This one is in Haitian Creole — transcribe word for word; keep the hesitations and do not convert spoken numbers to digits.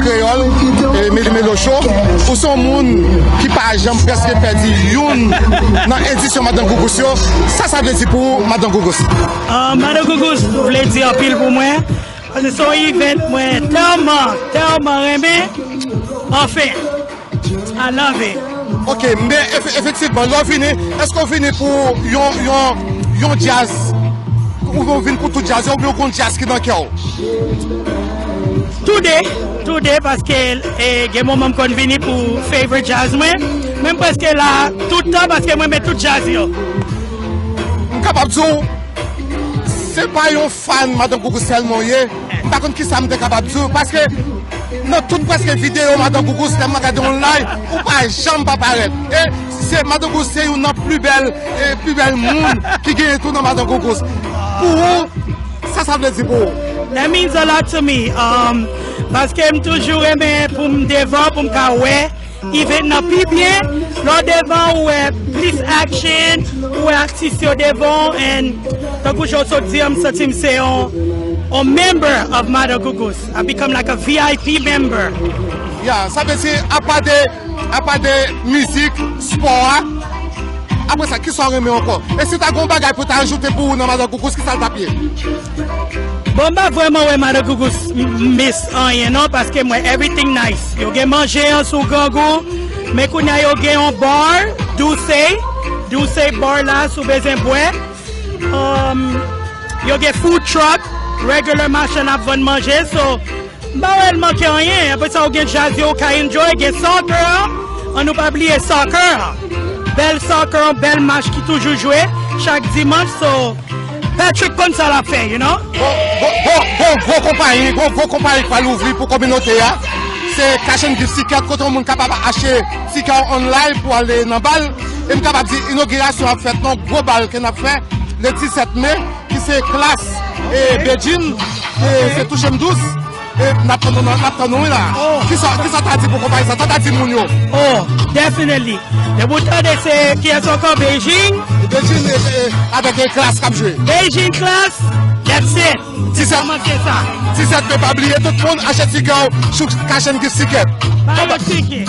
Kreyòl, e Meli Melo Show. Ou se yon moun ki pa janm prèske pèdi youn nan edisyon Madan Gougous yo. Sa sa vle di pou ou, Madan Gougous? Ah, Madan Gougous vle di anpil pou mwen. Paske se yon event mwen tèlman, tèlman renmen. Anfen, I love it. Ok, men efe- efektivman, lè w vini, èske w vini pou yon, yon, yon djaz? Ou vin pou tout djaz yo, oubyen w gen yon djaz ki nan kè w? Tou de, tou de, paske e, gen moman m konn vini pou favorite djaz mwen. Men m prèske la tout tan paske mwen renmen tout djaz yo. M kapab di w, se pa yon fan Madan Gougous sèlman w ye. M pa konn kisa m te kapab di w, paske nan tout prèske videyo Madan Gougous, lè m gade yon live, ou pa janm pa parèt. E se Madan Gougous se youn nan pli bèl, e pli bèl moun ki genyen tou nan Madan Gougous. Pou ou, sa sa vle di pou ou? That means a lot to me. Um, paske m toujou renmen pou m devan, pou m ka wè event nan pi byen. Lè w devan, ou wè plis action, ou wè atis yo devan, and tankou jan w sot di an, m santi m se yon, yon member of Madan Gougous. I become like a V I P member. Ya, sa vle di, apa de, apa de mizik, spò a, apre sa, kisa w renmen ankò? E si w ta gen yon bagay pou w ta ajoute pou ou nan Madan Gougous, kisa l t ap ye? Bon, m pa vrèman wè Madan Gougous m- m- miss anyen non, paske m wè everything nice. Yo gen manje an sou grangou, men kounye a yo gen yon bar, Douce, Douce bar la, si w bezwen bwè. Um, yo gen food truck, regular machann ap vann manje, so m pa wè l manke anyen. Apre sa, ou gen djaz yo ou ka enjoy, gen soccer an. An nou pa bliye soccer an. Bèl soccer an, bèl match ki toujou jwe chak dimanch. So, Patrick konn sa l ap fè, you know? Gon gon- gon- gon gwo konpayi, gon gwo konpayi k pral ouvri pou kominote a. Se Cash and Gift Ticket, kote yon moun kapab achte tikè w online pou ale nan bal. E m kapab di, inogirasyon ap fèt nan gwo bal ke n ap fè le disèt me, ki se Klass e Bedjine, e se Touche m Dous. E n ap tann nou, n ap tann nou, wi, la. Oh. Kisa, kisa w ta di pou konpayi sa? Sa w ta di moun yo? Oh, definitely. Depi w tande se kiyès ankò? Bedjine? Bedjine, e, e, avèk, e, Klass k ap jwe. Bedjine, Klass, that's it. Disèt, manke sa. Disèt me, pa bliye tout moun achte tikè w sou Cash and Gift Ticket. Bay yon tikè.